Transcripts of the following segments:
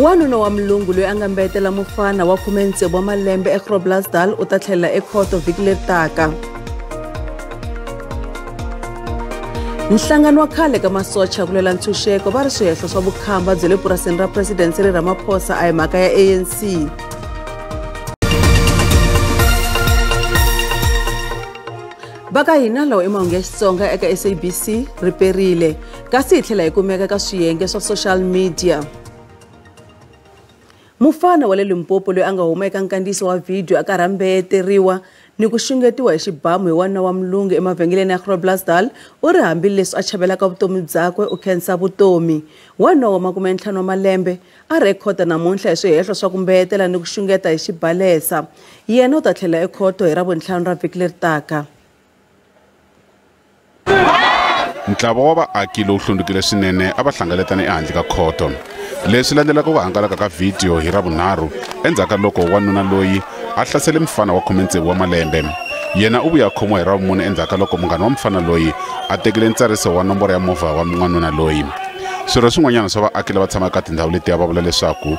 Wanuna wa mulungu loyi a nga mbetela mufana wa 16 wa malembe eGroblersdal u ta tlhelela ekhoto vhiki leri taka. Nhlangano wa khale ka masocha ku lwela ntshunxeko va ri swihehlo swa vukhamba bya le purasini ra President Cyril Ramaphosa a hi mhaka ya ANC. Va ka hina lawa i mahungu ya Xitsonga eka SABC ri perile, kasi hi tlhela hi kumeka ka swiyenge swa social media. Mufana wa le Limpopo loyi a nga huma eka nkandziyiso wa vhidiyo a karhi a mbeyeteriwa ni ku xungetiwa hi xibamu hi wanuna wa mulungu emavhengeleni ya Groblersdal u ri hambileswi a chavelaka vutomi byakwe u khensa vutomi. Wanuna wa 50 wa malembe a rhekhoda namuntlha hi swihehlo swa ku mbeyetela ni ku xungeta hi xibalesa. Yena u ta tlhela ekhoto hi Ravuntlhanu ra vhiki leri taka. Ntlawa wa vaaki lowu hlundzukile swinene a va hlangaletana ehandle ka khoto. Leswi landzelaka ku hangalaka ka vhidiyo hi Ravunharhu endzhaku ka loko wanuna loyi a hlasele mufana wa 16 wa malembe. Yena u vuya a khomiwa hi Ravumune endzhaku ka loko munghana wa mufana loyi a tekile ntsariso wa nomboro ya movha wa n'wanuna loyi. Swirho swin'wanyana swa vaaki lava tshamaka ka tindhawu letiya va vula leswaku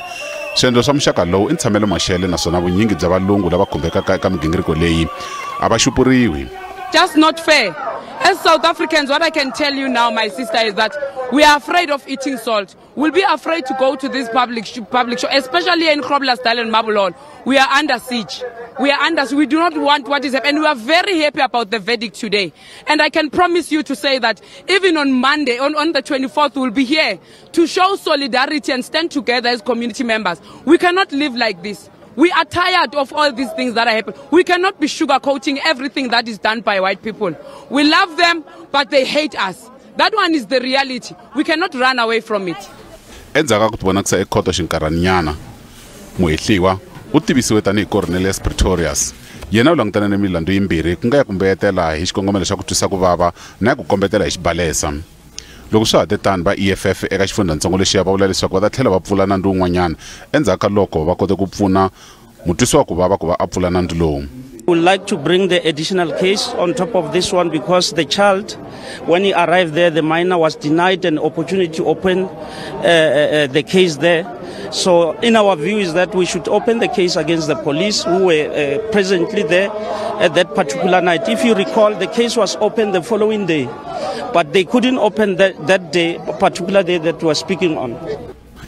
swiendlo swa muxaka lowu i ntshamelo maxele naswona vunyingi bya valungu lava khumbekaka eka migingiriko leyi a va xupuriwi. Just not fair. As South Africans, what I can tell you now, my sister, is that we are afraid of eating salt. We'll be afraid to go to this public show, especially in Groblersdal and Marble Hall. We are under siege. We do not want what is happening. And we are very happy about the verdict today. And I can promise you to say that even on Monday, on the 24th, we'll be here to show solidarity and stand together as community members. We cannot live like this. We are tired of all these things that are happening. We cannot be sugarcoating everything that is done by white people. We love them, but they hate us. That one is the reality. We cannot run away from it. Endzhaku ka ku tivonakisa ekhoto xinkarhaninyana, muhehliwa u tivisiwe tanihi Cornelius Pretorius. Yena u langutane na milandzu yimbirhi ku nga ya ku mbeyetela hi xikongomelo xa ku twisa ku vava na ya ku kombetela hi xibalesa. Loko swa ha te tano, va EFF eka xifundzatsongo lexiya va vula leswaku va ta tlhela va pfula nandzu wun'wanyana endzhaku ka loko va kote ku pfuna mutwisi wa ku vava ku va a pfula nandzu lowu. We would like to bring the additional case on top of this one because the child, when he arrived there, the minor was denied an opportunity to open the case there. So in our view is that we should open the case against the police who were presently there at that particular night. If you recall, the case was opened the following day, but they couldn't open that day, particular day that we were speaking on.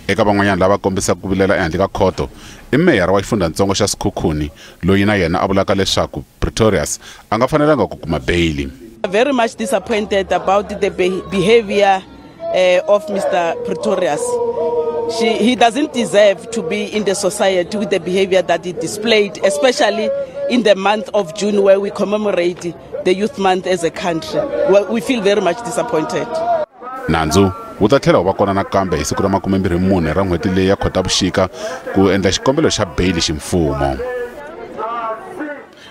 Eka van'wanyana lava kombisaka ku vilela ehandle ka khoto i meyara wa xifundzatsongo xa Sekhukhune loyi na yena a vulaka leswaku Pretorius a nga fanelanga ku kuma beyili. Very much disappointed about the behavior of Mr. Pretorius. He doesn't deserve to be in the society with the behavior that he displayed, especially in the month of June where we commemorate the Youth Month as a country. We feel very much disappointed. Nandzu wu ta tlhela wu va kona nakambe hi siku ra 24 ra n'hweti leyi ya Khotavuxika ku endla xikombelo xa beyili ximfumo.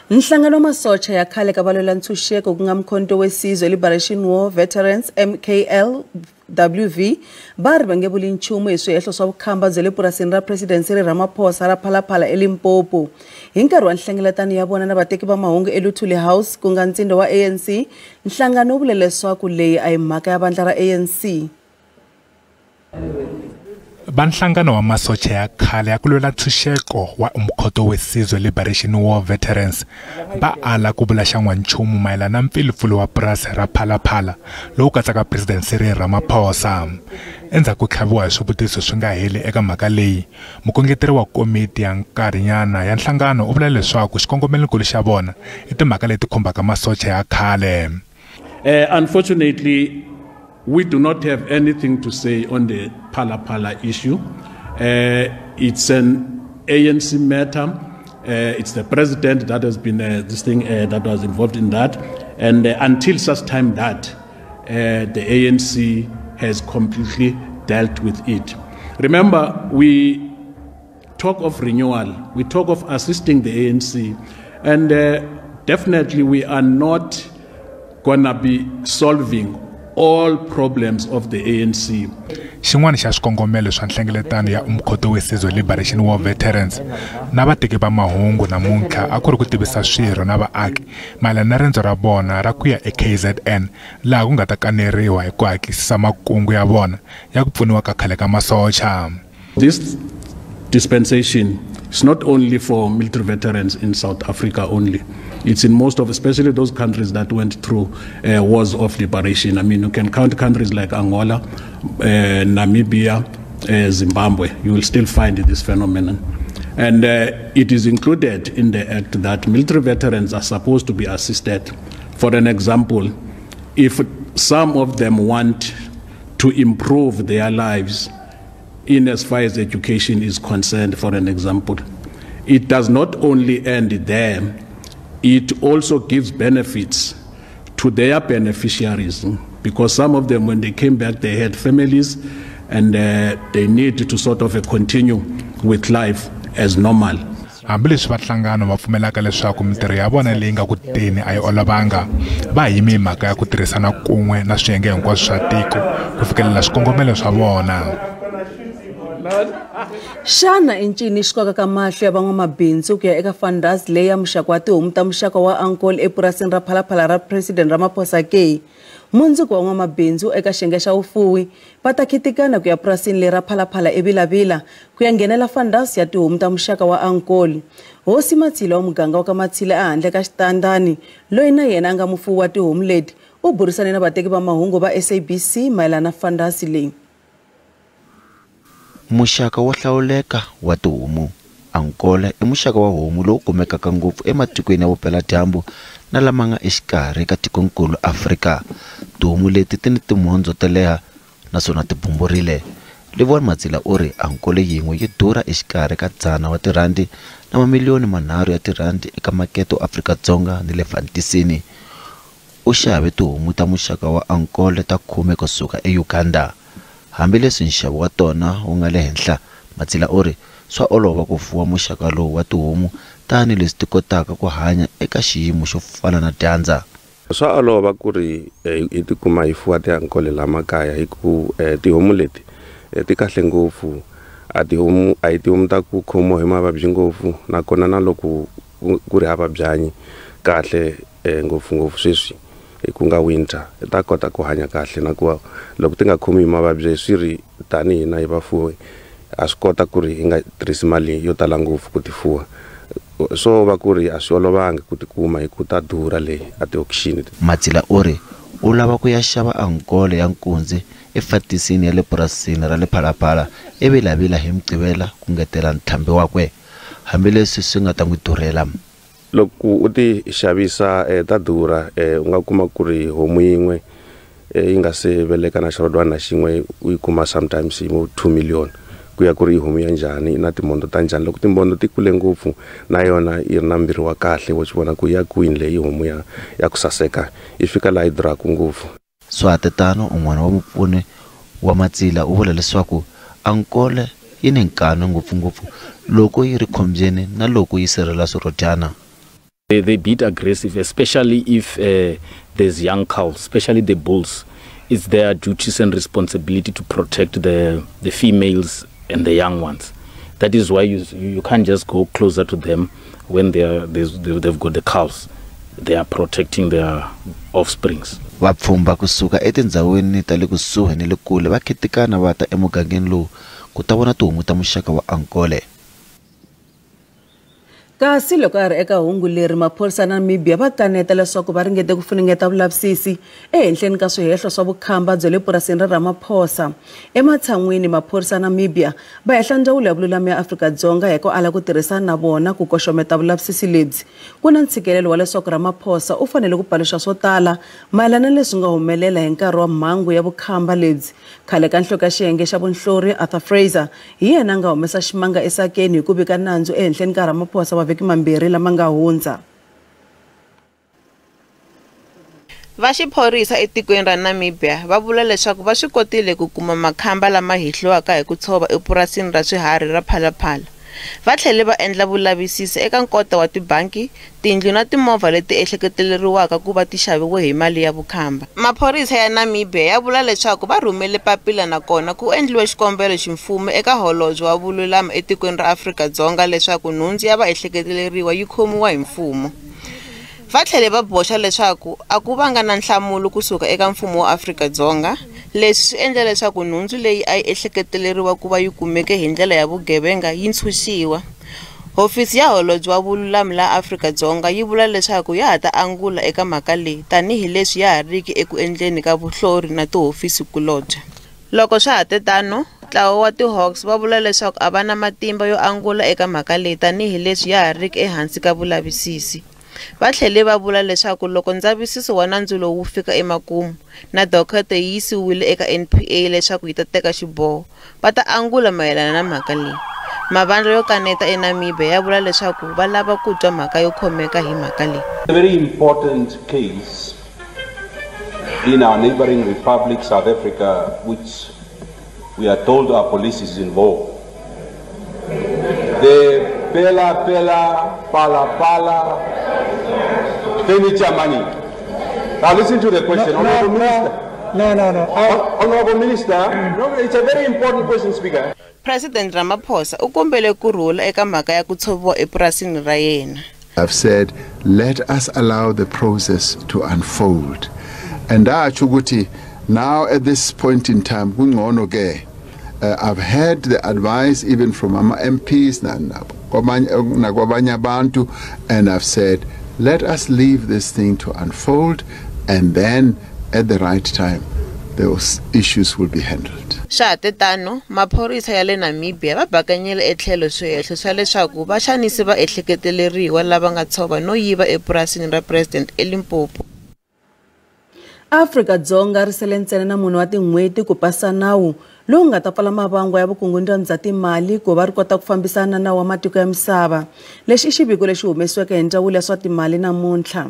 Nhlangano wa masocha ya khale ka valwela ntshunxeko ku nga Mkhonto weSizwe Liberation War Veterans MKLWV va ri va nge vuli nchumu hi swihehlo swa vukhamba bya le purasini ra President Cyril Ramaphosa ra Phalaphala eLimpopo. Hi nkarhi wa nhlengeletano ya vona na vateki va mahungu eLuthuli House ku nga ntsindza wa ANC, nhlangano wu vule leswaku leyi a hi mhaka ya vandla ra ANC. Va nhlangano wa masocha ya khale ya ku lwela ntshunxeko wa Umkhonto weSizwe Liberation War Veterans va ala ku vula xan'wanchumu mayelana na mpfilumpfilu wa purasi ra Phalaphala lowu katsaka President Cyril Ramaphosa. Endzhaku ko tlhaviwa hi swivutiso swi nga heli eka mhaka leyi, mukongeteri wa komiti ya nkarhinyana ya nhlangano u vula leswaku xikongomelonkulu xa vona i timhaka leti khumbaka masocha ya khale. Unfortunately, we do not have anything to say on the Phalaphala issue. It's an ANC matter. It's the president that has been that was involved in that. And until such time that the ANC has completely dealt with it. Remember, we talk of renewal. We talk of assisting the ANC. And definitely we are not gonna be solving all problems of the ANC. Xin'wana xa swikongomelo swa nhlengeletano ya Umkhonto weSizwe Liberation War Veterans na vateki va mahungu namuntlha a ku ri ku tivisa swirho na vaaki mayelana na rendzo ra vona ra ku ya eKZN laha ku nga ta kaneriwa hi ku hatlisisa makungu ya vona ya ku pfuniwa ka khale ka masocha. This dispensation is not only for military veterans in South Africa only. It's in most of, especially those countries that went through wars of liberation. I mean, you can count countries like Angola, Namibia, Zimbabwe. You will still find this phenomenon. And it is included in the act that military veterans are supposed to be assisted. For an example, if some of them want to improve their lives in as far as education is concerned, for an example, it does not only end there, it also gives benefits to their beneficiaries, because some of them, when they came back, they had families and they need to sort of continue with life as normal. Hambileswi vahlangano va pfumelaka leswaku mintirho ya vona leyi nga ku teni a yi olovanga, va yime mhaka ya ku tirhisana kun'we na swiyenge hinkwaswo swa tiko ku fikelela swikongomelo swa vona. Xana i ncini xi kokaka mahlo ya van'wamabindzu ku ya eka fundas leyi ya muxaka wa tihomu ta muxaka wa Ankole epurasini ra Phalaphala ra President Ramaphosa ke? Mundzuku wa n'wamabindzu eka xiyenge xa vufuwi va ta khitikana ku ya purasini leri ra Phalaphala eVilavila ku ya nghenela fundas ya tihomu ta muxaka wa Ankole. Hosi Matshila wa muganga wa ka Matshila ehandle ka Xitandani, loyi na yena a nga mufuwi wa tihomu leti, u burisane na vateki va mahungu va SABC mayelana na fundasi leyi. Muxaka wo hlawuleka wa tihomu Ankole i muxaka wa homu lowu kumekaka ngopfu ematikweni ya vupeladyambu na lama nga exikarhi ka tikonkulu Afrika. Tihomu leti ti ni timhondzo to leha naswona ti bumburile. Livon Matsila u ri Ankole yin'we yi durha exikarhi ka 100 wa tirhandi na mamiliyoni 3 ya tirhandi eka makete wa Afrika-Dzonga ni le Fantisini. U xave tihomu ta muxaka wa Ankole ta 10 kusuka eUganda. Hambileswi nxavo wa tona wu nga le henhla, Matsila u ri swa olova ku fuwa muxaka lowu wa tihomu tanihileswi ti kotaka ku hanya eka xiyimo xo fana na dyandza. Swa olova ku ri hi tikuma hi fuwa tiankole la makaya hi ku tihomu leti ti kahle ngopfu. A tihomu a hi tihomu ta ku khomiwa hi mavabyi ngopfu, nakona na loko ku ri hava byanyi kahle ngopfungopfu sweswi ku nga winter ta kota ku hanya kahle, na ku loko ti nga khomi hi mavabyi swi ri tanihi hina hi vafuwi a swi kota ku ri hi nga tirhisi mali yo tala ngopfu ku ti fuwa. So va ku ri a swi olovangi ku tikuma hi ku ta durha leyi a ti-auction. Matsila u ri u lava ku ya xava Ankole ya nkunzi efatisini ya le purasini ra le Phalaphala eVilavila hi Mugqivela ku ngetela ntlhambi wakwe, hambileswi swi nga ta n'wi durhela. Loko u ti xavisa ta durha, u nga kuma ku ri homu yin'we yi nga se veleka na xirhodwana xin'we u yi kuma sometimes hi mo 2 million, ku ya ku ri homu ya njhani na timhondzo ta njhani. Loko timhondzo ti kule ngopfu na yona yi ri na mbiri wa kahle wo swi vona ku ya kwini leyi homu ya ku saseka yi fika laha yi durhaka ngopfu. Swatetano un'wana wa mupfuni wa Matsila u vula leswaku Ankole yi ni nkanu ngopfungopfu loko yi ri khombyeni na loko yi sirhela swirhodyana. They bit aggressive, especially if there's young cows, especially the bulls. It's their duties and responsibility to protect the females and the young ones. That is why you can't just go closer to them when they've got the cows. They are protecting their offsprings. Vapfhumba kusuka etindhawini ta le kusuhi ni le kule va khitikana va ta emugangeni lowu ku ta vona tihomu ta muxaka wa Ankole. Kasi loko a ri eka hungu leri, maphorisa Namibia va kaneta leswaku va ringete ku funengeta vulavisisi ehenhleni ka swihehlo swa vukhamba bya le purasini ra Ramaphosa. Ematshan'wini, maphorisa Namibia va hehla ndzawulo ya vululami ya Afrika-Dzonga hi ku ala ku tirhisana na vona ku koxometa vulavisisi lebyi. Ku na ntshikelelo wa leswaku Ramaphosa u fanele ku paluxa swo tala mayelana na leswi nga humelela hi nkarhi wa mhangu ya vukhamba lebyi. Khale ka nhloko ya xiyenge xa vunhlori Arthur Fraser hi yena a nga humesa ximanga esakeni hi ku vika nandzu ehenhleni ka Ramaphosa wa vhiki mambirhi lama nga hundza. Va xiphorisa etikweni ra Namibia va vula leswaku va swi kotile ku kuma makhamba lama hehliwaka hi ku tshova epurasini ra swiharhi ra Phalaphala. Va tlhele va endla vulavisisi eka nkota wa tibanki, tindlu na timovha leti ehleketeleriwaka ku va ti xaviwe hi mali ya vukhamba. Maphorisa ya Namibia ya vula leswaku va rhumele papila nakona ku endliwe xikombelo ximfumo eka holobye wa vululami etikweni ra Afrika-Dzonga leswaku nhundzu ya vaehleketeleriwa yi khomiwa hi mfumo. Va tlhele va boxa leswaku a ku vanga na nhlamulo kusuka eka mfumo wa Afrika-Dzonga. Leswi swi endla leswaku nhundzu leyi a yi ehleketeleriwa ku va yi kumeke hi ndlela ya vugevenga yi ntshunxiwa. Hofisi ya Holobye wa Vululami la Afrika-Dzonga yi vula leswaku ya ha ta angula eka mhaka leyi tanihileswi ya ha riki eku endleni ka vuhlori na tihofisi-kulobye. Loko swa ha te tano, ntlawa wa ti-Hawks va vula leswaku a va na matimba yo angula eka mhaka leyi tanihileswi ya ha riki ehansi ka vulavisisi. Va tlhele va vula leswaku loko ndzavisiso wa nandzu lowu wu fika emakumu na docket yi yisiwile eka NPA leswaku yi ta teka xiboho, va ta angula mayelana na mhaka leyi. Mavandla yo kaneta eNamibia ya vula leswaku va lava ku twa mhaka yo khomeka hi mhaka leyi. A very important case in our neighboring republic, South Africa, which we are told our police is involved. The Pela Pela Pala Pala furniture money. Now listen to the question, no, Honorable no, Minister. No. Honorable Minister, no, it's a very important question, Speaker. President Ramaphosa u kombele ku rhula eka mhaka ya ku tshoviwa epurasini ra yena. I've said, let us allow the process to unfold. And ukuthi now at this point in time, kungcono ke, I've heard the advice even from ama MPs nakwabanye abantu, and I've said, let us leave this thing to unfold, and then at the right time, those issues will be handled. Swa ha te tano, maphorisa ya le Namibia va bakanyile etlhelo swihehlo swa leswaku vaxanisi va ehleketeleriwa lava nga tshova no yiva epurasini ra President eLimpopo. Afrika-Dzonga ri sele ntsena na munhu wa tin'hweti ku pasa nawu lowu nga ta pfala mavangwa ya vukungundzwana bya timali ku va ri kota ku fambisana nawu wa matiko ya misava. Lexi i xiviko lexi humesiweke hi ndzawulo ya swa timali namuntlha.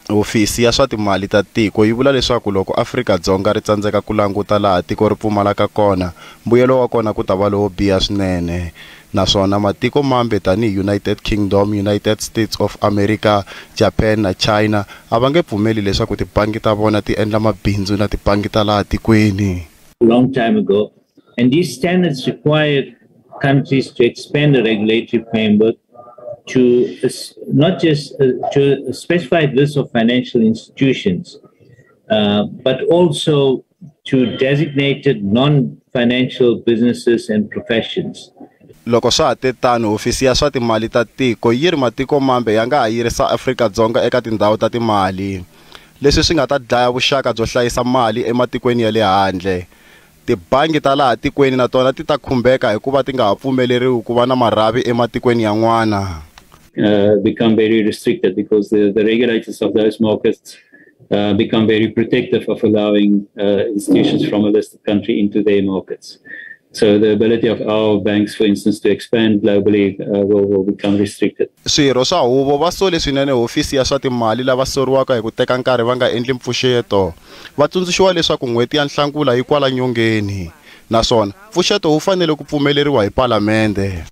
Hofisi ya swa timali ta tiko yi vula leswaku loko Afrika-Dzonga ri tsandzeka ku languta laha tiko ri pfumalaka kona, mbuyelo wa kona ku ta va lowo biha swinene. Naswona matiko mambe tanihi United Kingdom, United States of America, Japan na China a va nge pfumeli leswaku tibangi ta vona ti endla mabindzu na tibangi ta laha tikweni. A long time ago, and these standards required countries to expand the regulatory framework to not just to a specified list of financial institutions, but also to designated non-financial businesses and professions. Loko swa ha te tano, hofisi ya swa timali ta tiko yi ri matiko mambe ya nga ha yirisa Afrika-Dzonga eka tindhawu ta timali, leswi swi nga ta dlaya vuxaka byo hlayisa mali ematikweni ya le handle. Tibangi ta laha tikweni na tona ti ta khumbeka hikuva ti nga ha pfumeleriwi ku va na marhavi ematikweni yan'wana. Become very restricted because the regulators of those markets become very protective of allowing institutions from a listed country into their markets. So the ability of our banks, for instance, to expand globally will become restricted. Swirho swa huvo va sole swinene hofisi ya swa timali lava soriwaka hi ku teka nkarhi va nga endli mpfuxeto. Va tsundzuxiwa leswaku n'hweti ya Nhlangula yi kwala nyongeni, naswona mpfuxeto wu fanele ku pfumeleriwa hi palamende.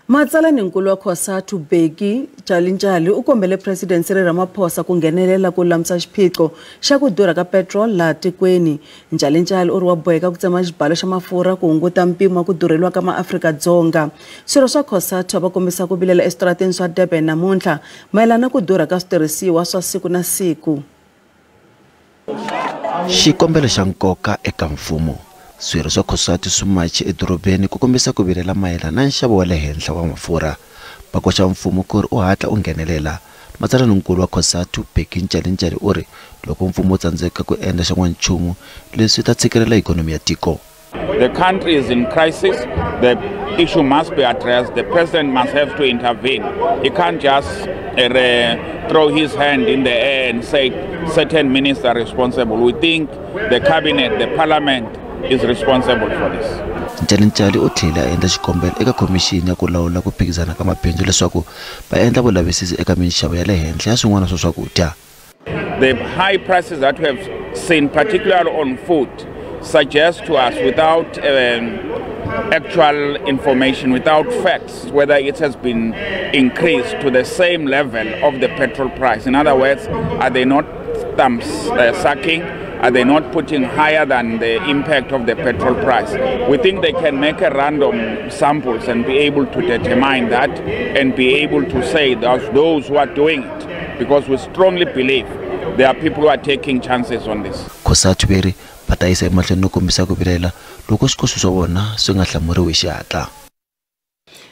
Matsalaninkulu wa COSATU Bheki Ntshalintshali u kombele President Cyril Ramaphosa ku nghenelela ku lulamisa xiphiqo xa ku durha ka petrol laha tikweni. Ntshalintshali u ri wa boheka ku tsema xibalo xa mafurha ku hunguta mpimo wa ku durheliwa ka maAfrika-Dzonga. Swirho swa COSATU va kombisa ku vilela eswitarateni swa Durban namuntlha mayelana na ku durha ka switirhisiwa swa siku na siku. Xikombelo xa nkoka eka mfumo. Swirho swa COSATU swi mache edorobeni ku kombisa ku vilela mayelana na nxavo wa le henhla wa mafurha. Va koxa mfumo ku ri u hatla u nghenelela. Matsalaninkulu wa COSATU Bheki Ntshalintshali u ri loko mfumo wu tsandzeka ku endla xan'wanchumu leswi ta tshikelela ikhonomi ya tiko. The country is in crisis. The issue must be addressed. The president must have to intervene. He can't just throw his hand in the air and say certain ministers are responsible. We think the cabinet, the parliament is responsible for this. Ntshalintshali u tlhele a endla xikombelo eka khomixini ya ku lawula ku phikizana ka mabindzu leswaku va endla vulavisisi eka minxavo ya le henhla ya swin'wana swa swakudya. The high prices that we have seen, particularly on food, suggest to us without actual information, without facts, whether it has been increased to the same level of the petrol price. In other words, are they not thumb sucking? Are they not putting higher than the impact of the petrol price? We think they can make a random samples and be able to determine that and be able to say that those who are doing it because we strongly believe there are people who are taking chances on this. COSATU va ri va ta yisa emahlweni no kombisa ku vilela loko swikoxo swa vona swi nga hlamuriwi hi xihatla.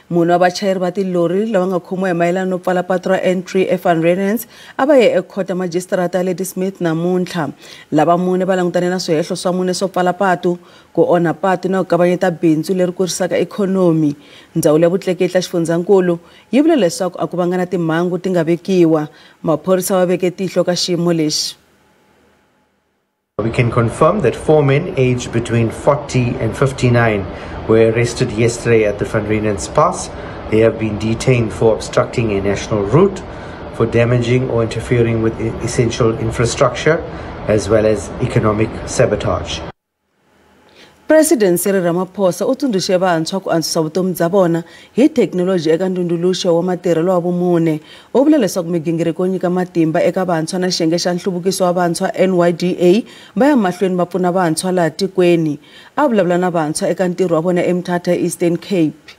Munhu wa vachayeri va tilori lava nga khomiwa hi mayelana no pfala patu ra N3 eVan Reenens a va ye ekhoto majisitarata Lady Smith namuntlha. Lava mune va langutane na swihehlo swa mune swo pfala patu, ku onha patu na ku kavanyeta bindzu leri kurisaka ikhonomi. Ndzawulo ya vutleketli ya xifundzankulu yi vule leswaku a ku vanga na timhangu ti nga vekiwa. Maphorisa va veke tihlo ka xiyimo lexi. We can confirm that 4 men aged between 40 and 59 were arrested yesterday at the Van Reenens Pass. They have been detained for obstructing a national route, for damaging or interfering with essential infrastructure, as well as economic sabotage. President Cyril Ramaphosa u tsundzuxe vantshwa ku antswisa vutomi bya vona hi thekinoloji eka ndhundhuluxo wa matirhelo wa vumune. U vule leswaku migingiriko yo nyika matimba eka vantshwa na xiyenge xa nhluvukiso wa vantshwa NYDA va ya mahlweni va pfuna vantshwa laha tikweni. A vulavula na vantshwa eka ntirho wa vona eMthatha Eastern Cape.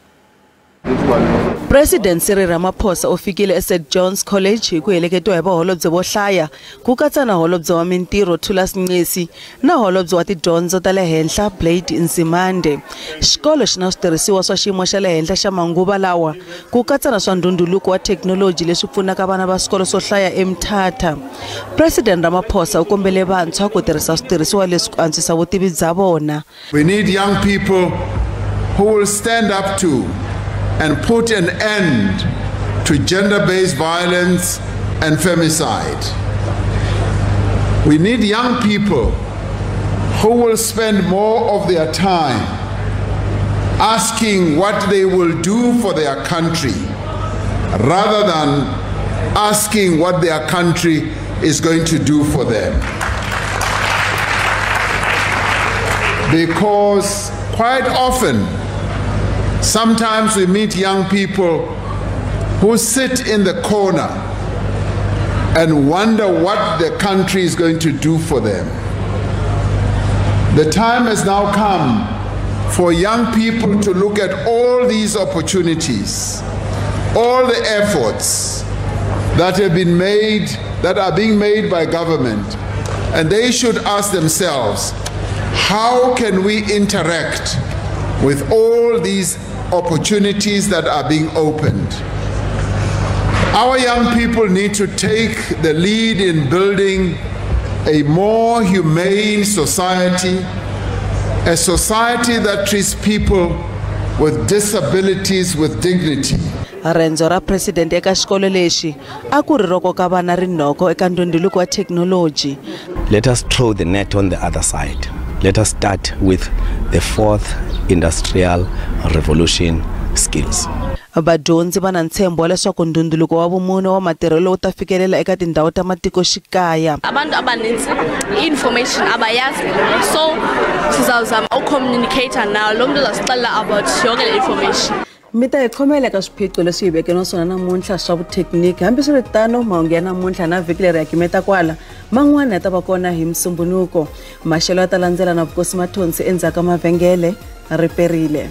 President Cyril Ramaphosa u fikile eSt John's College hi ku heleketiwa hi vaholobye vo hlaya, ku katsa na holobye wa mintirho Thulas Nxesi na holobye wa tidyondzo ta le henhla Blade Nzimande. Xikolo xi na switirhisiwa swa xiyimo xa le henhla xa manguva lawa, ku katsa na swa ndhundhuluko wa thekinoloji leswi pfunaka vana va swikolo swo hlaya eMthatha. President Ramaphosa u kombele vantshwa ku tirhisa switirhisiwa leswi ku antswisa vutivi bya vona. We need young people who will stand up to and put an end to gender-based violence and femicide. We need young people who will spend more of their time asking what they will do for their country rather than asking what their country is going to do for them. Because quite often, sometimes we meet young people who sit in the corner and wonder what the country is going to do for them. The time has now come for young people to look at all these opportunities, all the efforts that have been made, that are being made by government, and they should ask themselves, how can we interact with all these opportunities that are being opened? Our young people need to take the lead in building a more humane society, a society that treats people with disabilities with dignity. Rendzo ra president eka xikolo lexi a ku ri ro koka vana rinoko eka ndhundhuluko wa thekinoloji. Let us throw the net on the other side. Let us start with the fourth industrial revolution skills. Vadyondzi va na ntshembo wa leswaku ndhundhuluko wa vumune wa matirhelo wu ta fikelela eka tindhawu ta matikoxikaya. Abantu abanintsi i-information abayazi, so sizawuzama ucommunicate nawo lo mntu uzasixelela about yonke le information. Mi ta hi khomela eka swiphiqo leswi hi veke na swona namuntlha swa vuthekiniki. Hambiswiritano, mahungu ya namuntlha na vhiki leri ya gimeta kwala, man'wana ya ta va kona hi Musumbunuko. Maxelo ya ta landzela na Vukosi Mathonsi endzhaku ka mavhengele. Ri perile.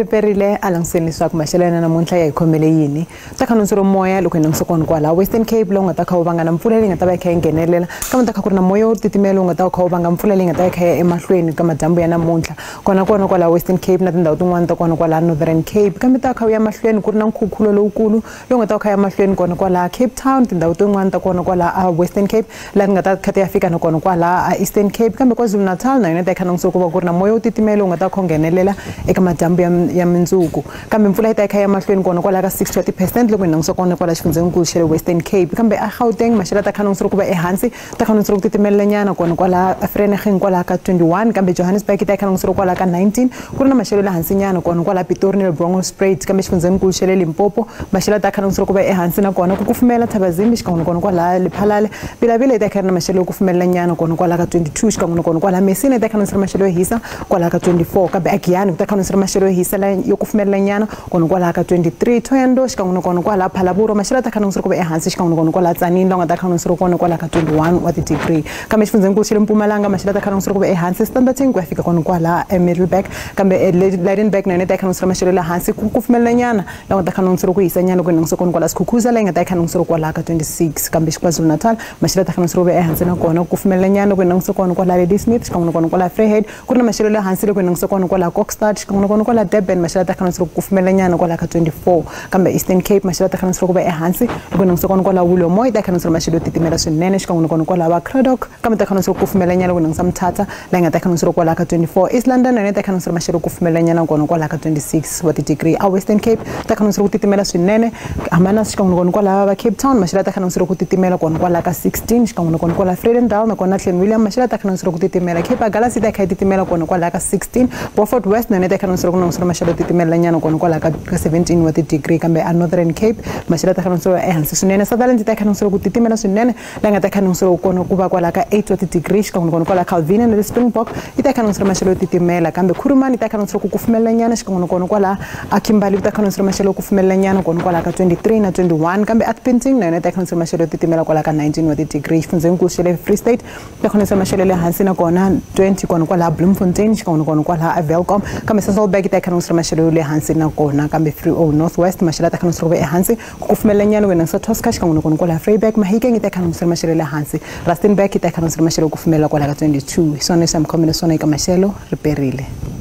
Riperile a langutiseni leswaku maxelo ya namuntlha ya hi khomele yini. Ta kha ro moya loko hi langutisa kona kwala Western Cape lowu nga ta kha wu vanga na mpfula leyi nga ta va yi kha yi nghenelela, kambe ta kha ku ri na moya wo titimela lowu nga ta kha wu vanga mpfula leyi nga ta yi kha ya emahlweni ka madyambu ya namuntlha kona kona kwala Western Cape na tindhawu tin'wana ta kona kwala Northern Cape, kambe ta kha wu ya mahlweni ku ri na nkhukhulo lowukulu lowu nga ta kha ya mahlweni kona kwala Cape Town, tindhawu tin'wana ta kona kwala Western Cape laha ti nga ta kha ti ya fika na kona kwala Eastern Cape, kambe KwaZulu-Natal na yona ta kha langutisa ku va ku ri na moya wo titimela lowu nga ta kha wu nghenelela eka madyambu ya mundzuku kambe mpfula yi ta yi kha ya mahlweni kona kwala ka 60% loko hi langutisa kona kwala xifundzenikulu xa le Western Cape kambe a Gauteng maxelo ta kha ku va ehansi ta kha ku titimelelanyana kona kwala Vereeniging kwala ka 21 kambe Johannesburg yi ta kha kwala ka 19 ku ri na maxelo le hansinyana kona kwala Pretoria na Bronkhorstspruit kambe xifundzenikulu xa le Limpopo maxelo ta kha ku va ehansi na kona ku kufumela Thabazimbi xikan'we kona kwala Lephalale Vilavila yi ta kha ri na maxelo yo kufumelelanyana kona kwala ka 22 xikan'we kona kwala Messina yi ta kha ri maxelo yo hisa kwala ka 24 kambe Agiyani ku ta kha ri maxelo yo hisa yo kufumelelanyana kona kwala ka 23 Thohoyandou xikan'we kona kwala Phalaborwa maxelo ta kha ku va ehansi xikan'we kona kwala Tzaneen la nga ta kha ri kona kwala ka 21 wa ti-degree kambe xifundzenikulu xa le Mpumalanga maxelo ta kha ku va ehansi Standerton ku ya fika kona kwala Middelburg kambe Lydenburg na yona ta kha ri maxelo le hansi ku kufumelelanyana la nga ta kha ri ku hisanyana ku langutisa kona kwala Skukuza la yi nga ta kha ri kwala ka 26 kambe KwaZulu-Natal maxelo ta kha ri va ehansi na kona ku kufumelelanyana ku langutisa kona kwala Ladysmith xikan'we kona kwala Vryheid ku ri na maxelo le hansi loko hi langutisa kona kwala Kokstad xikan'we kona kwala Durban maxelo ta kha ri ku kufumelelanyana kwala ka 24 kambe Eastern Cape maxelo ta kha ri ku va ehansi loko hi langutisa kona kwala Willowmore yi ta kha ri maxelo yo titimela swinene xikan'we kona kwala va Cradock kambe ta kha ri ku kufumelelanyana loko hi langutisa Mthatha la yi nga ta kha ri kwala ka 24 East London na yona ta kha ri maxelo yo kufumelelanyana kona kwala ka 26 wa ti-degree a Western Cape ta kha ri ku titimela swinene Hamana xikan'we kona kwala va Cape Town maxelo ta kha ri ku titimela kona kwala ka 16 xikan'we kona kwala Vredendal na kona Clan William maxelo ta kha ri ku titimela Cape Agulhas yi ta kha yi titimela kona kwala ka 16 Beaufort West na yona ta kha ri ku langutisa maxelo yo titimelelanyana kona kwala ka 17 wa ti-degree kambe a Northern Cape maxelo ta kha ri ehansi swinene Sutherland yi ta kha ri ku titimela swinene la nga ta kha ri kona ku va kwala ka 8 wa ti-degree xikan'we kona kwala Calvinia na le Springbok yi ta kha ri maxelo yo titimela kambe Kuruman yi ta kha ri ku kufumelelanyana xikan'we kona kwala a Kimberley yi ta kha ri maxelo yo kufumelelanyana kona kwala ka 23 na 21 kambe Upington na yona yi ta kha ri maxelo yo titimela kwala ka 19 wa ti-degree xifundzenikulu xa le Free State ta kha ri maxelo le hansi na kona 20 kona kwala Bloemfontein xikan'we kona kwala Welkom kambe Sasolburg yi ta kha ri maxelo le hansi na kona kambe Free North West maxelo ta kha ri ku va ehansi ku kufumelelanyana wena sa Tosca xikan'we kona kwala Vryburg Mahikeng yi ta kha ri maxelo le hansi Rustenburg yi ta kha ri maxelo yo kufumela kwala ka 22 hi swona leswi mi khomele swona eka maxelo ri perile.